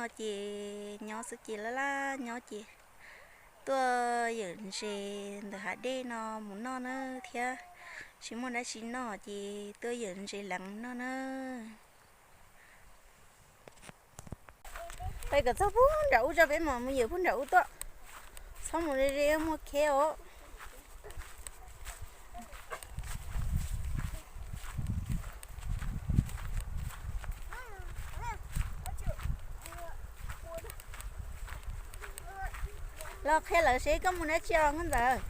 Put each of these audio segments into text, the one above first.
Ces nyob xwb ces laj laj nyob ces tuaj yawm ntses ntawm hav dej no mus noj na thiab. Tsis muaj dab tsi noj ces tuaj yawm ntses leev mus noj na. Pais kom txog pug nram ub tso peb mam mus yawm pug nram ub tuaj. Txhob mus ze ze muaj kheb os. Los qhia lawv seb koj mus dab tsi os Nkauj Ntxawm.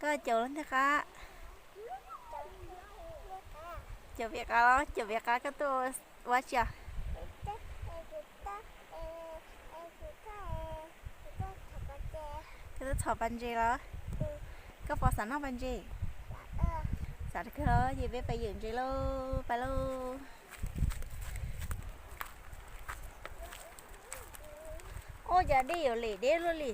Koj caum lub ntiag qab. Caum pem qab los caum pem qab koj tuaj ua dab tsi os? Koj tuaj txhom pas ntses los? Koj puas xav noj pas ntses? Xav kawg los ces peb pais yawm ntses lauj, pais lauj. Ua cas dej yuav lem deb luaj li.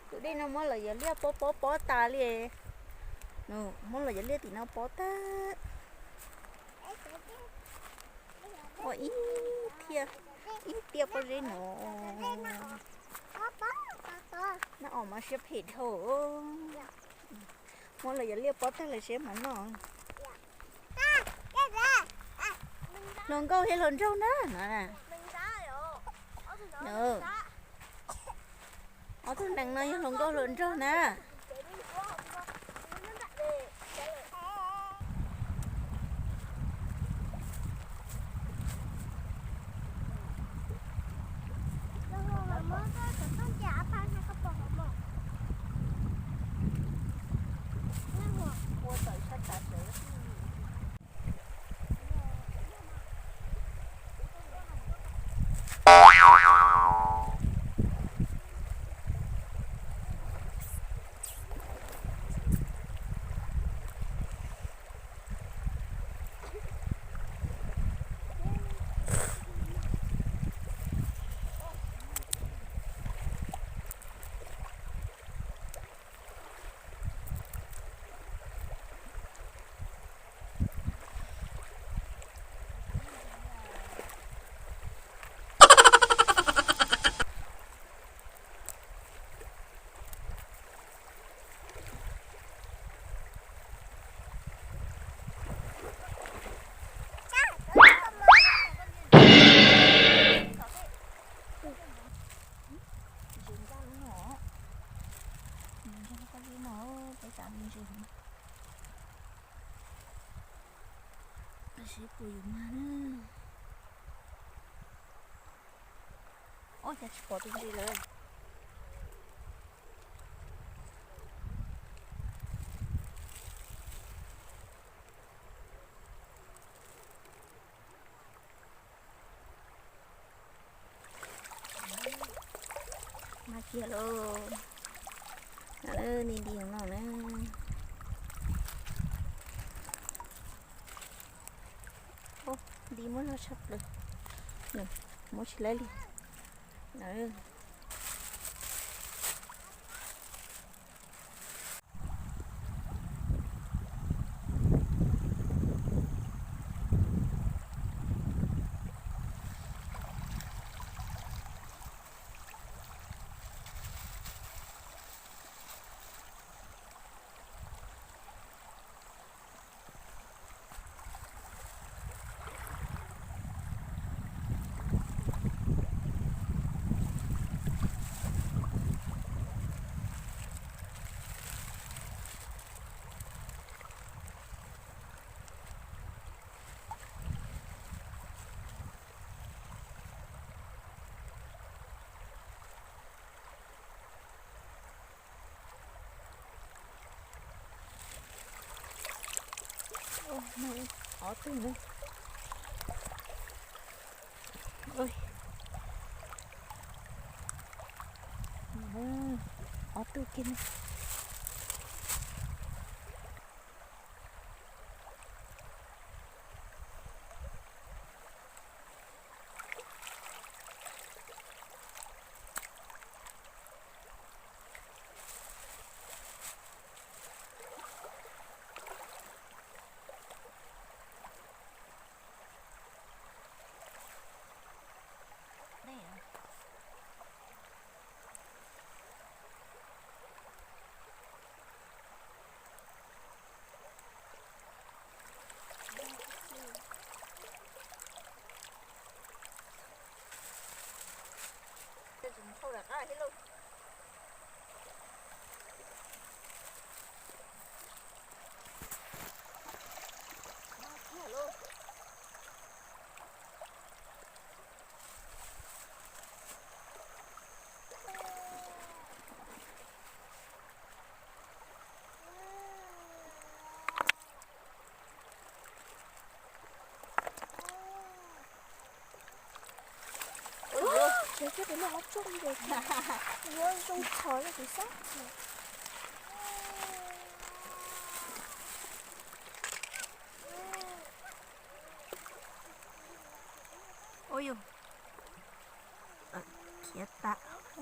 Tus dej no muab lawv yuav liaj pob pob pob tas li. Muab lawv yuav liaj tim no pob tag. Ua ib thiaj, ib tiaj pob zeb no. Noj os mas siab phem dhau. Muab lawv yuav liaj pob tag lawv siab mas noj. Hluas nkauj thiab hluas nraug na no. Ob tug nees no yog hluas nkauj hluas nraug na. Ntses ncaj lub no, ntses ncaj lub qab zeb no, peb xav mus ntses no. Seb puas yuav mag na. Ua cas tsis pom tus ntses lawm. Mag kiag lauj. Ni nti no na. Nti muab zog tshaj plaws, muab tsis laib li. Ob tug na. Ob tug kiag na. Thiab tus no ho tsooj nkaus, yuav zoo kho rau kuv saib. Ua yus khiav tas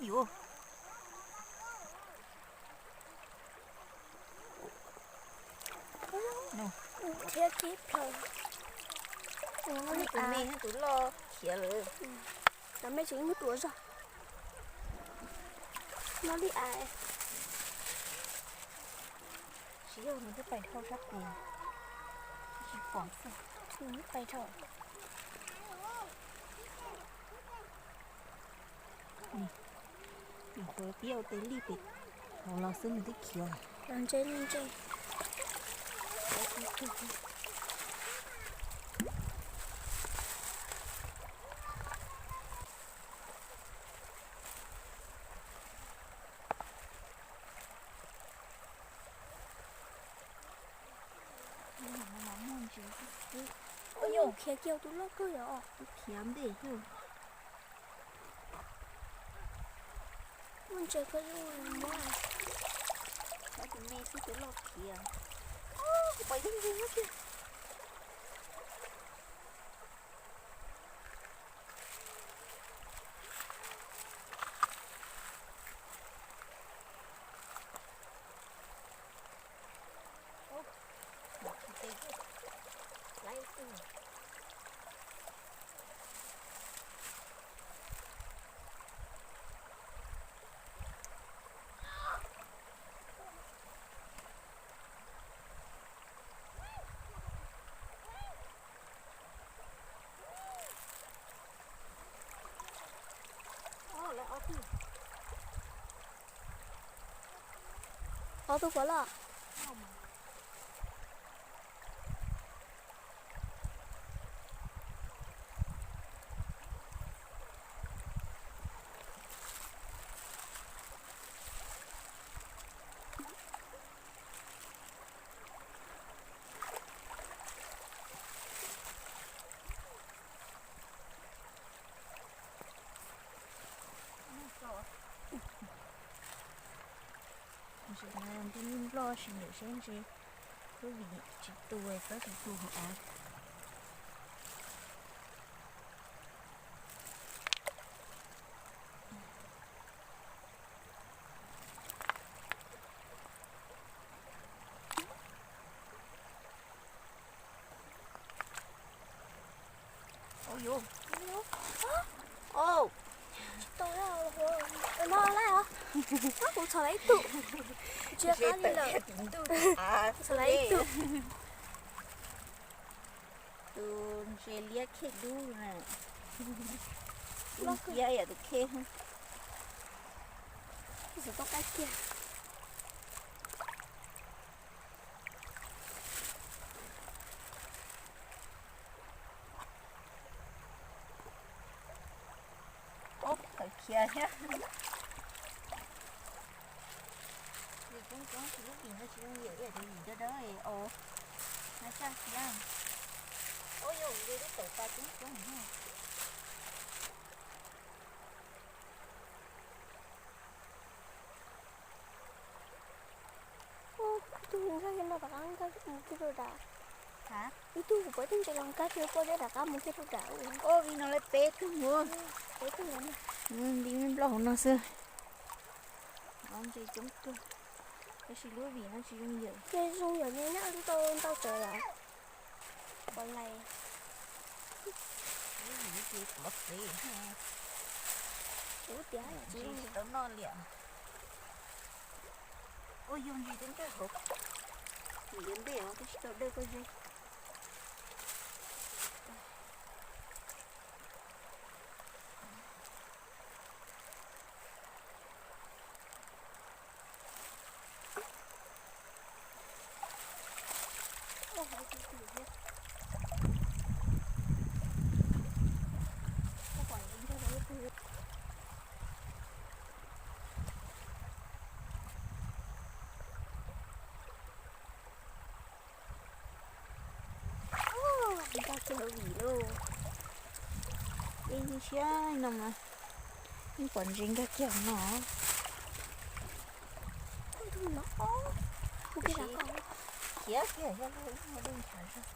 yuav. Khiav kiag plaws. Tus me thiab tus loj khiav lawm. Cov me tseem muab tuav zog. No li as. Tsis yog, nws twb pais dhau sab tid, tsis pom xwb. Nws twb pais dhau. Nyuam qhuav pib ua tes lij pem hauv los xwb nws twb khiav. Los ntse li ntse. Ua yus khiav kiag tus loj kawg yom. Khiav ntev xwb. Muaj ntses koj yeej muab. Tus me xwb tus loj khiav. Pom yeej ntses nyob kiag. Ob tug puas loj? Ntses no nplij nploj, sim ntawm seb ntses lub vim tsis tu, txob tsis tu hauv av. Ua yus, ua, tsis tau no lawm os. Kuv txhom lawm ib tug, ntsia qab li lawm. Txhom lawm ib tug. Tus ntses liab khej dub na. Loj kiag yam tus khej. Xav tau qab kiag. Ob, tawm khiav thiab. Coob coob, tsis lub vim no tsis zoo yam tus vim dawb dawb os. No tshaj thiab. Ua yus, nws twb tawm pas coob coob. Ib tug nkag kiag no rov qab nkag mus kiag rau dam. Ib tug kuv pom ib tug ntses los nkag kiag poj zeb rov qab mus kiag rau dam. Ua vim no lawv peb tug mus. Peb tug no. Nti nploj hauv no xwb. Ntses coob kawg, tab sis lub vim no tsis zoo yam. Ces zoo yam nyob nyob tau ntau tawm lawm. Pom lais. Lub vim ces pov tsev. Ub tias tsis tau noj liam. Ua yus ntsis teb nrag hauv, vim yuav ntej os, twb tsis tau dawj koj zeb. Nkag kiag hauv vim lauj. Ib siab no mas Pom ntses nkag kiag no. Khiav kiag, yog lub dej ntshav zog.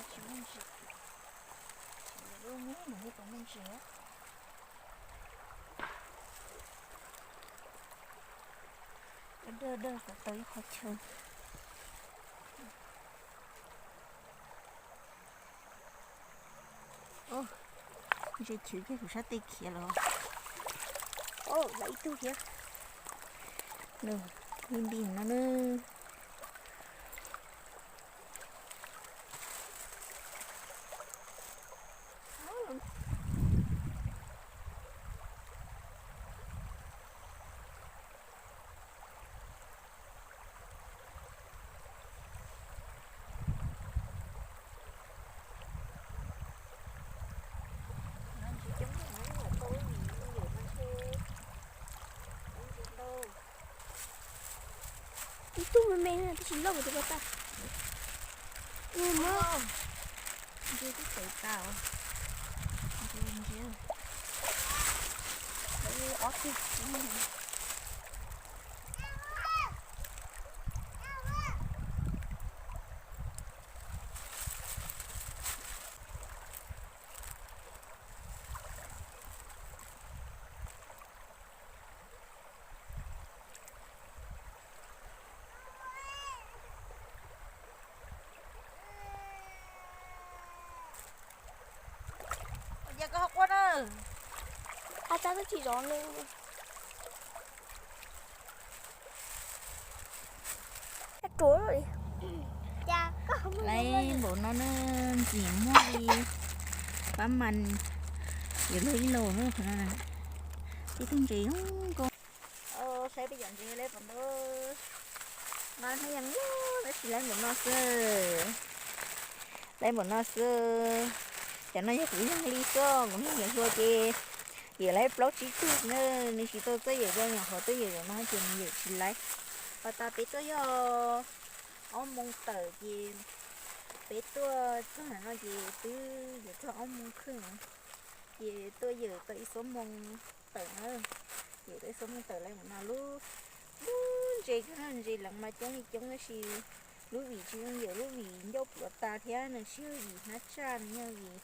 Tsis muaj ntses, lub me no yeej tsis muaj ntses. Dawj dawj kom tau ib qho chaw. Ntses chwv kiag kuv sab tes khiav los. Lawv ib tug thiab. Nws li nti no na. Ib tug me me tab sis loj kuv tus pas tag. Ntses twb tawm tas. Ntses, ntses. Ob tug. Ua cas koj ho quaj na? Ab, tab twb tsis zov li. Laib npaum no na, ntxim muaj li pab mas yuav luag ib los na. Qhov no tib tug ntses zoo nkauj. Saib peb cov ntses laib puas ntau. Mas hnub yog lawm tab sis laib npaum no xwb. Laib npaum no xwb. Cov no yog kuv yog li xwb, kuv niag niam hluas ces yawm laib plaub tsib tug na, nws tsis tau txawj yawm zoo, nyuam qhuav tuaj yawm no ces nws yawm tsis laib. Pas tas peb tuaj yog ob moos tawm ces peb tuaj txog no ces twb yuav txog ob moos kheej. Ces tuaj yawm tau ib xuab moos tawm na, yawm tau ib xuab moos tawm lawm no lub, lub ntses kawg no, ntses leev mas coob li coob tab sis lub vim tsis zoo yawm, lub vim ncauj pluav tas thiab nws tsis yog vim hnab tsaj, nws yog vim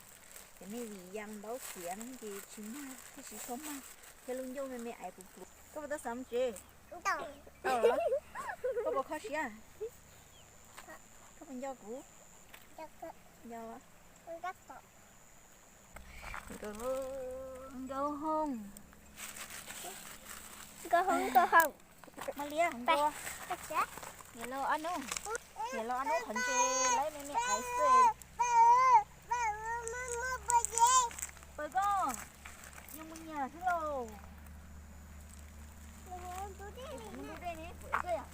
cov me vim ya ntaub xiav ces tsis mag thiab tsis tshua mag thiab lub ncauj me me aiv puv puv. Koj puas tau xav mus tsev? Tau los? Koj puas kho siab? Koj puas nco kuv? Nco. Nkauj Hoob. Nkauj Hoob, Nkauj Hoob. Mas liab, niam laus ob hnub, niam laus ob hnub qhov ntses laib me me aiv xwb. Pawg koj, yog mus nyiam xwb lauj. Kuv ntub dej ne, kuv ev koj yom.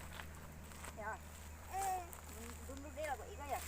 Kuv ntub dej los kuv ev koj yom.